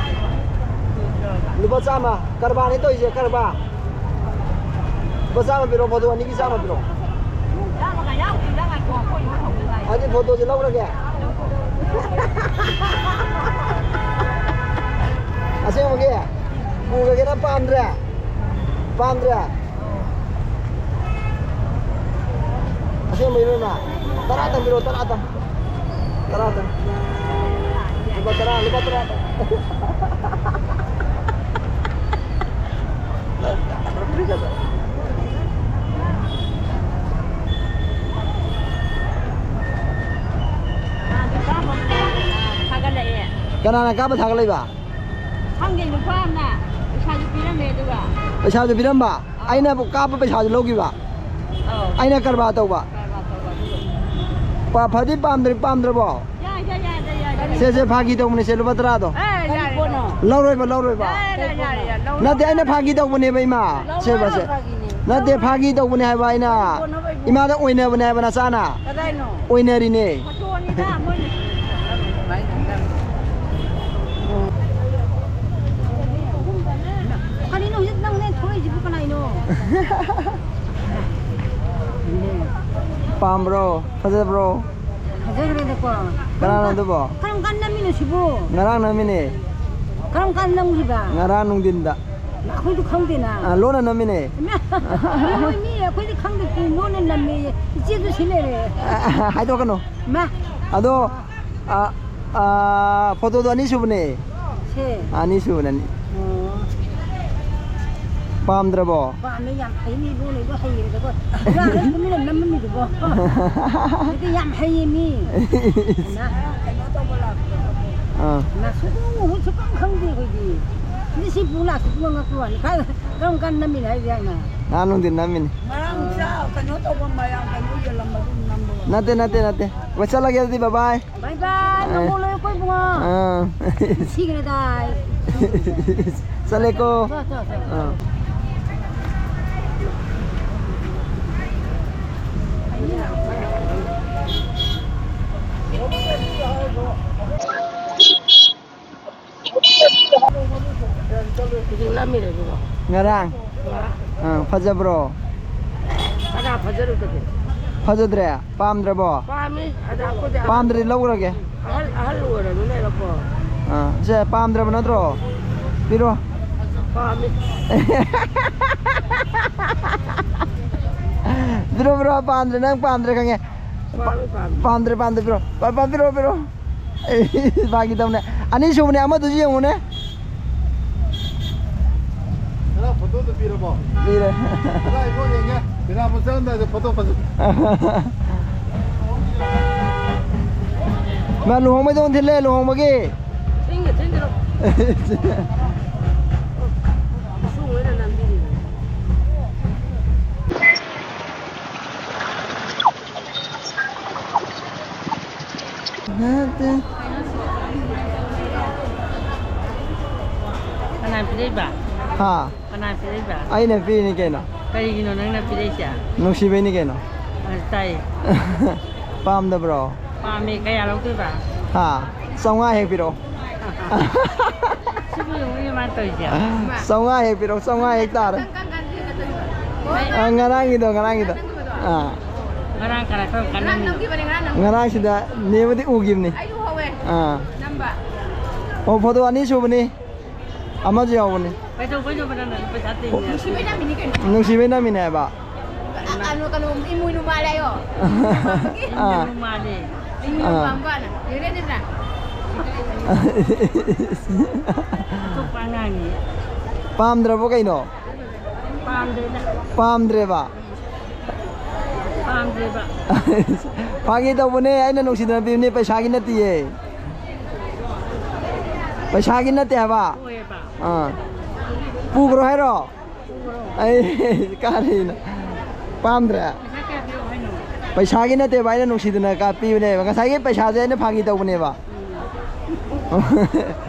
ꯂꯨꯄꯥ ꯆꯥꯝꯃ꯫ ꯀꯔꯕꯥꯔꯅꯤ ꯇꯧꯔꯤꯁꯦ, ꯀꯔꯕꯥꯔ꯫ ꯂꯨꯄꯥ ꯆꯥꯝꯃ ꯄꯤꯔꯛꯑꯣ, ꯐꯣꯇꯣ ꯑꯅꯤꯒꯤ ꯆꯥꯝꯃ ꯄꯤꯔꯛꯑꯣ꯫ ꯆꯥꯝꯃꯒ ꯌꯥꯎꯗ꯭ꯔꯤꯗ, ꯉꯥꯏꯈꯣ, ꯑꯩꯈꯣꯏ ꯌꯨꯝ ꯍꯧꯕꯗ ꯉꯥꯏꯔꯤ꯫ ꯑꯗꯨꯗꯤ ꯐꯣꯇꯣꯁꯦ ꯂꯧꯔꯒꯦ꯫ ꯑꯁꯦꯡꯕꯒꯤ? ꯄꯨꯔꯒꯦꯅ ꯄꯥꯝꯗ꯭ꯔꯦ? ꯄꯥꯝꯗ꯭ꯔꯦ? ꯑꯁꯦꯡꯕꯩꯔꯣ ꯏꯃꯥ? ꯇꯔꯥ ꯇꯪꯕꯤꯔꯣ, ꯇꯔꯥ ꯇꯪ꯫ ꯇꯔꯥ ꯇꯪ꯫ ꯂꯨꯄꯥ ꯇꯔꯥ, ꯂꯨꯄꯥ ꯇꯔꯥ ꯇꯪ꯫ ꯊꯥꯒꯠꯂꯛꯑꯦ꯫ ꯀꯅꯥꯅ ꯀꯥꯞꯄ ꯊꯥꯒꯠꯂꯛꯏꯕ? ꯈꯪꯗꯦ, ꯅꯨꯄꯥ ꯑꯃꯅ ꯄꯩꯁꯥꯁꯨ ꯄꯤꯔꯝꯃꯦ, ꯑꯗꯨꯒ ꯄꯩꯁꯥꯁꯨ ꯄꯤꯔꯝꯕ, ꯑꯥ꯫ ꯑꯩꯅ ꯀꯥꯞꯄ ꯄꯩꯁꯥꯁꯨ ꯂꯧꯈꯤꯕ, ꯑꯧ꯫ ꯑꯩꯅ ꯀꯔꯕꯥꯔ ꯇꯧꯕ꯫ ꯀꯔꯕꯥꯔ ꯇꯧꯕ, ꯑꯗꯨꯒ ꯄꯥ-, ꯐꯗꯤ ꯄꯥꯝꯗ꯭ꯔꯤ, ꯄꯥꯝꯗ꯭ꯔꯕꯣ? ꯌꯥꯏ, ꯌꯥꯏ, ꯌꯥꯏ, ꯌꯥꯏ, ꯌꯥꯏ꯫ ꯁꯦ, ꯁꯦ, ꯐꯥꯒꯤ ꯇꯧꯕꯅꯦ, ꯁꯦ, ꯂꯨꯄꯥ ꯇꯔꯥꯗꯣ꯫ ꯑꯦ, ꯌꯥꯔꯦ, ꯌꯥꯔꯦ꯫ ꯂꯧꯔꯣꯏꯕ, ꯂꯧꯔꯣꯏꯕ꯫ ꯌꯥꯔꯦ, ꯌꯥꯔꯦ, ꯌꯥꯔꯦ, ꯂꯧꯔꯣꯏ꯫ ꯅꯠꯇꯦ, ꯑꯩꯅ ꯐꯥꯒꯤ ꯇꯧꯕꯅꯦꯕ, ꯏꯃꯥ꯫ ꯁꯦ, ꯁꯦ꯫ ꯐꯥꯒꯤꯅꯦ꯫ ꯅꯠꯇꯦ, ꯐꯥꯒꯤ ꯇꯧꯕꯅꯦ ꯍꯥꯏꯕ ꯑꯩꯅ꯫ ꯏꯃꯥꯗ ꯑꯣꯏꯅꯕꯅꯦ ꯍꯥꯏꯕ ꯅꯆꯥꯅ꯫ ꯀꯗꯥꯏꯅꯣ? ꯑꯣꯏꯅꯔꯤꯅꯦ꯫ ꯐꯣꯇꯣꯅꯤꯗ ꯃꯣꯏꯅ꯫ ꯀꯔꯤꯅꯣ ꯍꯧꯖꯤꯛ ꯅꯪꯅꯦ ꯊꯣꯛꯂꯛꯏꯁꯤꯕꯨ ꯀꯅꯥꯏꯅꯣ? ꯄꯥꯝꯕ꯭ꯔꯣ? ꯐꯖꯕ꯭ꯔꯣ? ꯐꯖꯈ꯭ꯔꯦꯗꯀꯣ꯫ ꯀꯅꯥꯅꯣ ꯑꯗꯨꯕꯣ? ꯀꯔꯝ ꯀꯥꯟ ꯅꯝꯃꯤꯅꯣ ꯁꯤꯕꯨ? ꯉꯔꯥꯡ ꯅꯝꯃꯤꯅꯦ꯫ ꯀꯔꯝ ꯀꯥꯟ ꯅꯝꯈꯤꯕ? ꯉꯔꯥꯡ ꯅꯨꯡꯊꯤꯟꯗ꯫ ꯑꯩꯈꯣꯏꯗꯤ ꯈꯪꯗꯦꯅ꯫ ꯑ, ꯂꯣꯟꯅ ꯅꯝꯃꯤꯅꯦ꯫ ꯏꯃꯥ, ꯃꯣꯏ ꯃꯤ ꯑꯩꯈꯣꯏꯗꯤ ꯈꯪꯗꯦ, ꯀꯩ ꯂꯣꯟꯅ ꯅꯝꯃꯦꯌꯦ꯫ ꯏꯆꯦꯁꯨ ꯁꯤ ꯂꯩꯔꯦ꯫ ꯑ, ꯍꯥꯏꯗꯣꯛꯀꯅꯨ꯫ ꯃꯥ꯫ ꯑꯗꯣ, ꯑ, ꯑ, ꯐꯣꯇꯣꯗꯣ ꯑꯅꯤ ꯁꯨꯕꯅꯦ꯫ ꯁꯦ꯫ ꯑꯅꯤ ꯁꯨꯕꯅꯦ, ꯑꯅꯤ꯫ ꯑꯣ꯫ ꯄꯥꯝꯗ꯭ꯔꯕꯣ? ꯄꯥꯝꯃꯦ, ꯌꯥꯝ ꯐꯩꯅꯦ, ꯏꯕꯨꯡꯉꯣ, ꯏꯕꯨꯡꯉꯣ ꯍꯩꯔꯦꯗꯀꯣ꯫ ꯌꯥꯔꯦ, ꯇꯨꯃꯤꯟꯅ ꯅꯝꯃꯝꯃꯤꯗꯨꯕꯣ꯫ ꯑꯗꯨꯗꯤ ꯌꯥꯝ ꯍꯩꯌꯦ ꯃꯤ꯫ ꯏꯁ꯫ ꯀꯩꯅꯣ ꯇꯧꯕ ꯂꯥꯛꯄꯗꯣ꯫ ꯑꯥ꯫ ꯃꯥ ꯁꯨꯡꯎ ꯎ-, ꯁꯨꯡꯈꯪ ꯈꯪꯗꯦ ꯑꯩꯈꯣꯏꯗꯤ꯫ ꯑꯗꯨ ꯁꯤ ꯄꯨ ꯂꯥꯛꯄꯁꯤꯃ ꯉꯛꯄ ꯋꯥꯅꯤ꯫ ꯀꯥꯏ, ꯀꯔꯝ ꯀꯥꯟ ꯅꯝꯃꯤꯅꯣ ꯍꯥꯏꯁꯦ ꯍꯥꯏꯅ? ꯉꯔꯥꯡ ꯅꯨꯡꯊꯤꯟ ꯅꯝꯃꯤꯅꯤ꯫ ꯉꯔꯥꯡ ꯆꯥ ꯀꯩꯅꯣ ꯇꯧꯕ ꯃꯌꯥꯝ ꯀꯩꯅꯣ ꯌꯦꯜꯂꯝꯕꯗꯨ ꯅꯝꯕ ꯋꯥꯅꯤ꯫ ꯅꯠꯇꯦ, ꯅꯠꯇꯦ, ꯅꯠꯇꯦ꯫ ꯍꯣꯏ, ꯆꯠꯂꯒꯦ ꯑꯗꯨꯗꯤ, bye bye꯫ Bye bye, ꯑꯦ꯫ ꯃꯪꯒꯣꯜ ꯑꯣꯏꯌꯨꯀꯣ ꯏꯕꯨꯡꯉꯣ꯫ ꯑꯥ꯫ ꯁꯤꯈ꯭ꯔꯦꯗꯥꯏ꯫ ꯆꯠꯂꯦꯀꯣ꯫ ꯆꯣ, ꯆꯣ, ꯆꯣ, ꯆꯣ꯫ ꯑꯥ꯫ ꯍꯧꯖꯤꯛ ꯅꯝꯃꯤꯔꯣ ꯑꯗꯨꯒ? ꯉꯔꯥꯡ꯫ ꯉꯔꯥꯡ꯫ ꯑꯥ, ꯐꯖꯕ꯭ꯔꯣ? ꯀꯅꯥ ꯐꯖꯔꯨꯗꯒꯦ? ꯐꯖꯗ꯭ꯔꯦ? ꯄꯥꯝꯗ꯭ꯔꯕꯣ? ꯄꯥꯝꯃꯤ꯫ ꯑꯗ ꯑꯩꯈꯣꯏꯗꯤ ꯑꯍꯜ, ꯄꯥꯝꯗ꯭ꯔꯗꯤ ꯂꯧꯔꯒꯦ꯫ ꯑꯍꯜ, ꯑꯍꯜ ꯑꯣꯏꯔꯕꯅꯤꯅꯀꯣ꯫ ꯑꯥ, ꯁꯦ, ꯄꯥꯝꯗ꯭ꯔꯕ ꯅꯠꯇ꯭ꯔꯣ? ꯄꯤꯔꯣ꯫ ꯄꯥꯝꯃꯤ꯫ ꯄꯤꯔꯣ, ꯄꯤꯔꯣ, ꯄꯥꯝꯗ꯭ꯔꯦ, ꯅꯪ ꯄꯥꯝꯗ꯭ꯔꯦ ꯈꯪꯉꯦ꯫ ꯄꯥꯝꯃꯤ, ꯄꯥꯝꯃꯤ꯫ ꯄꯥꯝꯗ꯭ꯔꯦ, ꯄꯥꯝꯗ꯭ꯔꯦ, ꯄꯤꯔꯣ꯫ ꯄꯥ-, ꯄꯥ-, ꯄꯤꯔꯣ, ꯄꯤꯔꯣ꯫ ꯐꯥꯒꯤ ꯇꯧꯅꯦ꯫ ꯑꯅꯤꯁꯨꯕꯅꯦ, ꯑꯃꯗꯨꯁꯨ ꯌꯦꯡꯉꯨꯅꯦ꯫ ꯈꯔ ꯐꯣꯇꯣꯗꯨ ꯄꯤꯔꯕꯣ? ꯄꯤꯔꯦ꯫ ꯀꯗꯥꯏ ꯏꯕꯣ ꯌꯦꯡꯒꯦ? ꯄꯦꯅꯥ ꯃꯨꯛ ꯆꯠꯂꯝꯗꯥꯏꯗ ꯐꯣꯇꯣ ꯐꯖ- ꯃꯥ ꯂꯨꯍꯣꯡꯕꯩꯗ ꯑꯣꯟꯊꯤꯜꯂꯦ, ꯂꯨꯍꯣꯡꯕꯒꯤ꯫ ꯊꯤꯟꯒꯦ, ꯊꯤꯟꯒꯦꯔꯣ? ꯏꯁꯨꯡ ꯂꯣꯏꯅ ꯅꯝꯕꯤꯔꯤꯅꯦ꯫ ꯀꯅꯥ ꯄꯤꯔꯛꯏꯕ? ꯍꯥ? ꯀꯅꯥ ꯄꯤꯔꯛꯏꯕ? ꯑꯩꯅ ꯄꯤꯔꯤꯅꯤ ꯀꯩꯅꯣ꯫ ꯀꯔꯤꯒꯤꯅꯣ ꯅꯪꯅ ꯄꯤꯔꯛꯏꯁꯦ? ꯅꯨꯡꯁꯤꯕꯩꯅꯤ ꯀꯩꯅꯣ꯫ ꯑ, ꯇꯥꯏ꯫ ꯄꯥꯝꯗꯕ꯭ꯔꯣ? ꯄꯥꯝꯃꯦ꯫ ꯀꯌꯥ ꯂꯧꯗꯣꯏꯕ? ꯍꯥ? ꯆꯥꯝꯃꯉꯥ ꯍꯦꯛ ꯄꯤꯔꯛꯑꯣ꯫ ꯁꯤꯕꯨ ꯌꯦꯡꯉꯨꯅꯦ ꯃꯥꯅ ꯇꯧꯔꯤꯁꯦ꯫ ꯆꯥꯝꯃꯉꯥ ꯍꯦꯛ ꯄꯤꯔꯛꯑꯣ, ꯆꯥꯝꯃꯉꯥ ꯍꯦꯛ ꯇꯥꯔꯦ꯫ ꯑ, ꯉꯔꯥꯡꯒꯤꯗꯣ, ꯉꯔꯥꯡꯒꯤꯗꯣ꯫ ꯑꯥ꯫ ꯉꯔꯥꯡ ꯀꯅꯥ ꯀꯔꯝ ꯀꯥꯟꯗ ꯅꯝꯃꯤꯅꯣ? ꯉꯔꯥꯡꯁꯤꯗ ꯅꯦꯕꯨꯗꯤ ꯎꯈꯤꯕꯅꯤ꯫ ꯑꯥ꯫ ꯑꯣ, ꯐꯣꯇꯣ ꯑꯅꯤ ꯁꯨꯕꯅꯤ꯫ ꯑꯃꯁꯨ ꯌꯥꯎꯕꯅꯤ꯫ ꯀꯩꯗꯧꯕꯩꯅꯣꯕ ꯅꯪꯅ ꯄꯩꯁꯥ ꯇꯤꯡꯉꯤꯁꯦ? ꯅꯨꯡꯁꯤꯕꯩ ꯅꯝꯃꯤꯅꯦ ꯍꯥꯏꯕ꯫ ꯑ-, ꯀꯩꯅꯣ, ꯀꯩꯅꯣ, ꯏꯃꯣꯏꯅꯨ ꯃꯥꯜꯂꯦ ꯍꯥꯏꯌꯣ꯫ ꯑꯥ꯫ ꯏꯃꯣꯏꯅꯨ ꯃꯥꯜꯂꯦ꯫ ꯏꯃꯣꯏꯅꯨ ꯑꯥ꯫ ꯄꯥꯝꯕꯅ꯫ ꯌꯦꯡꯉꯦꯗꯅ꯫ ꯑꯇꯣꯞꯄ ꯑꯉꯥꯡꯅꯤ꯫ ꯄꯥꯝꯗ꯭ꯔꯕꯣ ꯀꯩꯅꯣ? ꯄꯥꯝꯗ꯭ꯔꯦꯗ꯫ ꯄꯥꯝꯗ꯭ꯔꯦꯕ? ꯄꯥꯝꯗ꯭ꯔꯦꯕ꯫ ꯐꯥꯒꯤ ꯇꯧꯕꯅꯦ, ꯑꯩꯅ ꯅꯨꯡꯁꯤꯗꯅ ꯄꯤꯕꯅꯦ, ꯄꯩꯁꯥꯒꯤ ꯅꯠꯇꯤꯌꯦ꯫ ꯄꯩꯁꯥꯒꯤ ꯅꯠꯇꯦ ꯍꯥꯏꯕ꯫ ꯍꯣꯏꯑꯕ꯫ ꯑꯥ꯫ ꯄꯨꯈ꯭ꯔꯣ ꯍꯥꯏꯔꯣ? ꯄꯨꯈ꯭ꯔꯣ꯫ ꯑꯩ ꯀꯥꯔꯤꯅ ꯄꯥꯝꯗ꯭ꯔꯦ꯫ ꯄꯩꯁꯥ ꯀꯌꯥ ꯄꯤꯔꯛꯑꯣ ꯍꯥꯏꯅꯣ? ꯄꯩꯁꯥꯒꯤ ꯅꯠꯇꯦꯕ, ꯑꯩꯅ ꯅꯨꯡꯁꯤꯗꯅ ꯀꯥꯞꯄꯤꯕꯅꯦꯕ꯫ ꯉꯁꯥꯏꯒꯤ ꯄꯩꯁꯥꯁꯦ ꯑꯩꯅ ꯐꯥꯒꯤ ꯇꯧꯕꯅꯦꯕ꯫ ꯎꯝ꯫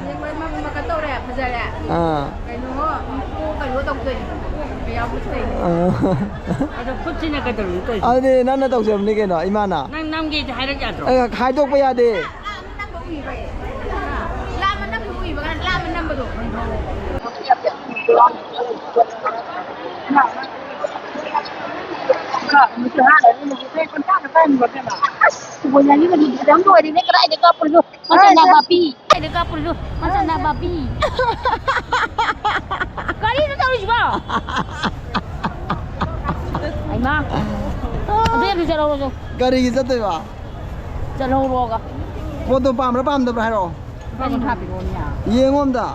ꯌꯦꯡꯕ ꯃ-, ꯃ-, ꯀꯩꯅꯣ ꯇꯧꯔꯦ, ꯐꯖꯔꯦ꯫ ꯑꯥ꯫ ꯀꯩꯅꯣ, ꯀꯣꯛ ꯀꯩꯅꯣ ꯇꯧꯗꯣꯏꯅꯦ, ꯀꯣꯛ ꯌꯥꯎꯕ ꯇꯧꯗꯣꯏꯅꯦ꯫ ꯑꯥ꯫ ꯑꯗꯣ ꯈꯨꯠꯁꯤꯅ ꯀꯩꯗꯧꯔꯤꯅꯣ ꯇꯧꯔꯤꯁꯦ? ꯑꯗꯨꯗꯤ ꯅꯪꯅ ꯇꯧꯖꯕꯅꯤ ꯀꯩꯅꯣ, ꯏꯃꯥꯅ꯫ ꯅꯪ ꯅꯝꯒꯦꯗꯤ ꯍꯥꯏꯔꯛ ꯌꯥꯗ꯭ꯔꯣ? ꯑꯦ, ꯍꯥꯏꯗꯣꯛꯄ ꯌꯥꯗꯦ꯫ ꯂꯥꯝꯃ ꯅꯝꯕ ꯎꯏꯕ, ꯂꯥꯝꯃ ꯅꯝꯕꯗꯣ꯫ ꯑꯁ, ꯕꯣꯏꯂꯔꯒꯤ ꯃꯍꯤꯗꯨꯗꯤ ꯌꯥꯝ ꯂꯣꯏꯔꯦꯅꯦ, ꯀꯗꯥꯏꯗ ꯀꯥꯞꯄꯨꯔꯤꯅꯣ? ꯃꯁꯥ ꯅꯥꯕ ꯄꯤ꯫ ꯀꯗꯥꯏꯗ ꯀꯥꯞꯄꯨꯔꯤꯅꯣ? ꯃꯁꯥ ꯅꯥꯕ ꯄꯤ꯫ ꯀꯔꯤꯅꯣ ꯇꯧꯔꯤꯁꯤꯕꯣ? ꯑꯩꯃ꯫ ꯑꯗꯨ ꯌꯥꯝ ꯆꯠꯍꯧꯔꯁꯨ꯫ ꯀꯔꯤꯒꯤ ꯆꯠꯇꯣꯏꯕ? ꯆꯠꯍꯧꯔꯣꯒ꯫ ꯄꯣꯠꯇꯣ ꯄꯥꯝꯕ꯭ꯔꯥ ꯄꯥꯝꯗꯕ꯭ꯔꯥ ꯍꯥꯏꯔꯛꯑꯣ꯫ ꯀꯔꯤ ꯍꯥꯞꯄꯤꯔꯣꯅꯦ? ꯌꯦꯡꯉꯣ ꯑꯝꯇ꯫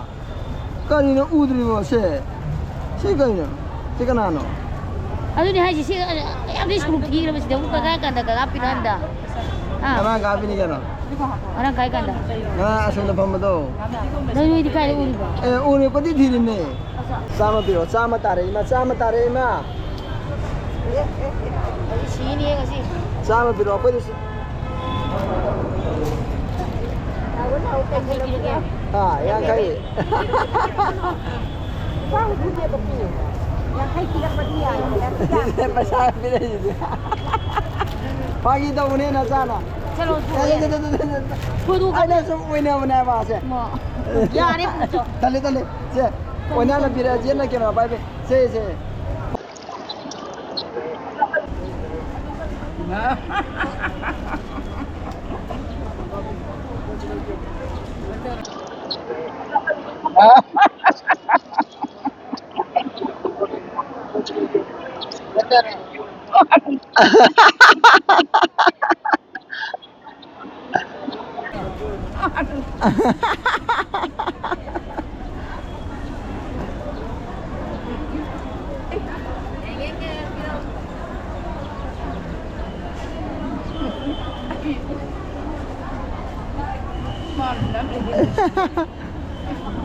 ꯀꯔꯤꯅꯣ ꯎꯗ꯭ꯔꯤꯕꯣ ꯁꯦ? ꯁꯤ ꯀꯩꯅꯣ? ꯁꯤ ꯀꯅꯥꯅꯣ? ꯑꯗꯨꯅꯤ ꯍꯥꯏꯁꯦ, ꯁꯤ ꯌꯥꯝꯗꯤ ꯁꯨꯔꯨꯛ ꯊꯤꯈ꯭ꯔꯕ ꯁꯤꯗ ꯑꯃꯨꯛ ꯀꯗꯥꯏ ꯀꯥꯟꯗ ꯀꯗꯥ ꯄꯤꯔꯛꯑꯟꯗ? ꯑꯥ꯫ ꯉꯔꯥꯡ ꯀꯥꯞꯄꯤꯅꯤ ꯀꯩꯅꯣ? ꯉꯔꯥꯡ ꯀꯥꯏ ꯀꯥꯟꯗ? ꯉꯔꯥꯡ ꯑꯁꯣꯝꯗ ꯐꯝꯕꯗꯣ꯫ ꯅꯣꯏ, ꯅꯣꯏꯗꯤ ꯀꯥꯏꯗ ꯎꯔꯤꯕ? ꯑꯦ, ꯎꯔꯦ, ꯀꯣꯏꯊꯤ ꯊꯤꯔꯤꯅꯦ꯫ ꯆꯥꯝꯃ ꯄꯤꯔꯛꯑꯣ, ꯆꯥꯝꯃ ꯇꯥꯔꯦ ꯏꯃꯥ, ꯆꯥꯝꯃ ꯇꯥꯔꯦ ꯏꯃꯥ꯫ ꯑꯩ ꯁꯤꯅꯤ ꯉꯁꯤ꯫ ꯆꯥꯝꯃ ꯄꯤꯔꯛꯑꯣ, ꯑꯩꯈꯣꯏꯗꯁꯨ꯫ ꯌꯥꯡꯈꯩ ꯄꯤꯔꯒꯦ꯫ ꯑꯥ, ꯌꯥꯡꯈꯩ꯫ ꯌꯥꯡꯈꯩ ꯄꯤꯔꯛꯄꯗꯤ ꯌꯥꯏ꯫ ꯄꯩꯁꯥ ꯄꯤꯔꯛꯏꯁꯤꯗꯤ꯫ ꯐꯥꯒꯤ ꯇꯧꯕꯅꯦ, ꯅꯆꯥꯅ꯫ ꯆꯠꯂꯣ, ꯆꯠꯂꯣ, ꯆꯠꯂꯣ, ꯆꯠꯂꯣ, ꯆꯠꯂꯣ꯫ ꯊꯣꯏꯗꯣꯛ ꯑꯩꯅ ꯁꯨꯝ ꯑꯣꯏꯅꯕꯅꯦ ꯃꯥꯁꯦ꯫ ꯃꯣ-, ꯌꯥꯔꯦ, ꯄꯨꯡꯆꯣ꯫ ꯇꯜꯂꯦ, ꯇꯜꯂꯦ꯫ ꯁꯦ, ꯑꯣꯏꯅꯥꯅ ꯄꯤꯔꯛꯑꯁꯦꯅ ꯀꯩꯅꯣ ꯄꯥꯏꯕꯤ꯫ ꯁꯦ, ꯁꯦ꯫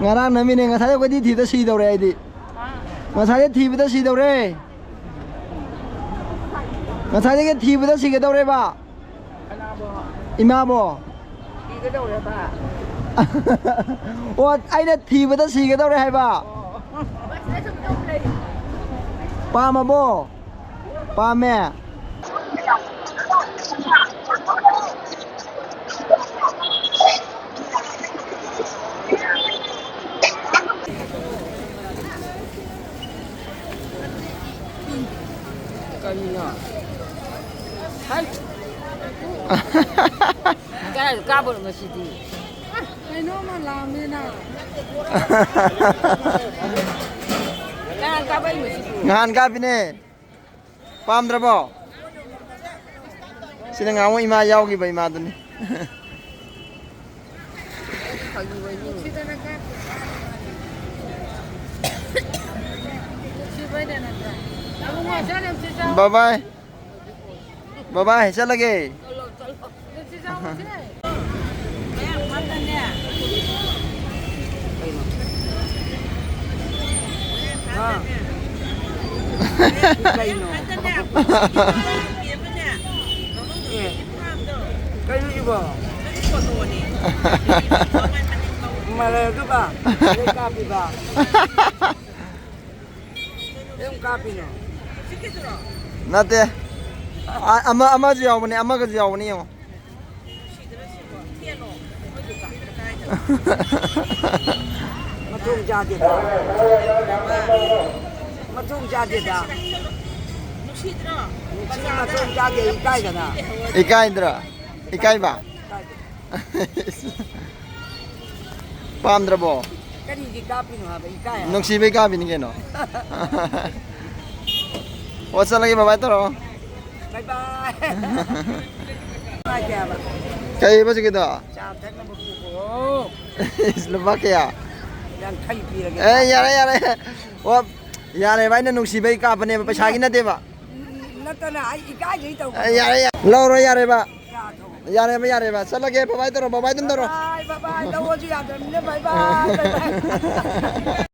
ꯉꯔꯥꯡ ꯅꯝꯃꯤꯅꯦ, ꯉꯁꯥꯏ ꯑꯩꯈꯣꯏꯗꯤ ꯊꯤꯕꯗ ꯁꯤꯗꯧꯔꯦ ꯑꯩꯗꯤ꯫ ꯉꯁꯥꯏꯗꯤ ꯊꯤꯕꯗ ꯁꯤꯗꯧꯔꯦ꯫ ꯉꯁꯥꯏꯗꯒꯤ ꯊꯤꯕꯗ ꯁꯤꯒꯗꯧꯔꯦꯕ꯫ ꯀꯅꯥꯕꯣ? ꯏꯃꯥꯕꯣ꯫ ꯁꯤꯒꯗꯧꯔꯦꯕ꯫ ꯑꯣ, ꯑꯩꯅ ꯊꯤꯕꯗ ꯁꯤꯒꯗꯧꯔꯦ ꯍꯥꯏꯕ꯫ ꯑꯣ꯫ ꯄꯥꯝꯃꯕꯣ? ꯄꯥꯝꯃꯦ꯫ ꯀꯔꯤꯅꯣ? ꯍꯥꯏ꯫ ꯀꯥꯏꯗ ꯀꯥꯞꯄꯅꯣ ꯉꯁꯤꯗꯤ? ꯀꯩꯅꯣꯝꯃ ꯂꯥꯝꯃꯦꯅ꯫ ꯉꯍꯥꯟ ꯀꯥꯞꯄꯤꯅꯦ꯫ ꯄꯥꯝꯗ꯭ꯔꯕꯣ? ꯁꯤꯅ ꯉꯍꯥꯟꯃꯨꯛ ꯏꯃꯥ ꯌꯥꯎꯈꯤꯕ ꯏꯃꯥꯗꯨꯅꯤ꯫ ꯕꯥꯏ ꯕꯥꯏ꯫ ꯕꯥꯏ ꯕꯥꯏ, ꯆꯠꯂꯒꯦ꯫ ꯀꯩꯅꯣ? ꯑꯦ, ꯀꯩꯅꯣ ꯁꯤꯕꯣ? ꯃꯔꯩ ꯑꯗꯨꯒ ꯀꯥꯞꯄꯤꯕ꯫ ꯀꯩꯝ ꯀꯥꯞꯄꯤꯅꯣ? ꯅꯠꯇꯦ꯫ ꯑ-, ꯑꯃ, ꯑꯃꯁꯨ ꯌꯥꯎꯕꯅꯦ, ꯑꯃꯒꯁꯨ ꯌꯥꯎꯕꯅꯦ, ꯌꯦꯡꯉꯣ꯫ ꯃꯊꯣꯡ ꯆꯥꯗꯦꯗ꯫ ꯃꯊꯣꯡ ꯆꯥꯗꯦꯗ꯫ ꯅꯨꯡꯁꯤ ꯃꯊꯣꯡ ꯆꯥꯗꯦ, ꯏꯀꯥꯏꯗꯅ꯫ ꯏꯀꯥꯏꯗ꯭ꯔꯣ? ꯏꯀꯥꯏꯕ? ꯏꯀꯥꯏꯗꯦ꯫ ꯄꯥꯝꯗ꯭ꯔꯕꯣ? ꯀꯔꯤꯒꯤ ꯀꯥꯞꯄꯤꯅꯣ ꯍꯥꯏꯕ? ꯏꯀꯥꯏ ꯍꯥꯏꯕ꯫ ꯅꯨꯡꯁꯤꯕꯩ ꯀꯥꯞꯄꯤꯅꯤ ꯀꯩꯅꯣ꯫ ꯑꯣ, ꯆꯠꯂꯒꯦ, ꯕꯥꯏ ꯕꯥꯏ ꯇꯧꯔꯣ꯫ ꯕꯥꯏ ꯕꯥꯏ꯫ ꯅꯨꯡꯉꯥꯏꯇꯦ ꯍꯥꯏꯕ꯫ ꯀꯩꯕ ꯍꯧꯖꯤꯛꯀꯤꯗꯣ? ꯆꯥ ꯊꯛꯅꯕ ꯄꯨꯈꯣ꯫ ꯏꯁ, ꯂꯨꯄꯥ ꯀꯌꯥ? ꯌꯥꯡꯈꯩ ꯄꯤꯔꯒꯦ꯫ ꯑꯦ, ꯌꯥꯔꯦ, ꯌꯥꯔꯦ꯫ ꯑꯣ, ꯌꯥꯔꯦꯕ, ꯑꯩꯅ ꯅꯨꯡꯁꯤꯕꯩ ꯀꯥꯞꯄꯅꯦꯕ, ꯄꯩꯁꯥꯒꯤ ꯅꯠꯇꯦꯕ꯫ ꯅꯠꯇꯅ ꯑꯩ ꯏꯀꯥꯏꯖꯩ ꯇꯧꯕ꯫ ꯑꯦ, ꯌꯥꯔꯦ, ꯌꯥꯔꯦ꯫ ꯂꯧꯔꯣ, ꯌꯥꯔꯦꯕ꯫ ꯆꯥ ꯊꯛꯑꯣ꯫ ꯌꯥꯔꯦꯕ, ꯌꯥꯔꯦꯕ꯫ ꯆꯠꯂꯒꯦ, ꯕꯥꯏ ꯕꯥꯏ ꯇꯧꯔꯣ, ꯕꯥꯏ ꯕꯥꯏ ꯑꯗꯨꯝ ꯇꯧꯔꯣ꯫ ꯕꯥꯏ ꯕꯥꯏ, ꯕꯥꯏ ꯕꯥꯏ꯫ ꯂꯧꯑꯣꯁꯨ ꯌꯥꯗ꯭ꯔꯕꯅꯤꯅ ꯕꯥꯏ ꯕꯥꯏ, ꯕꯥꯏ ꯕꯥꯏ꯫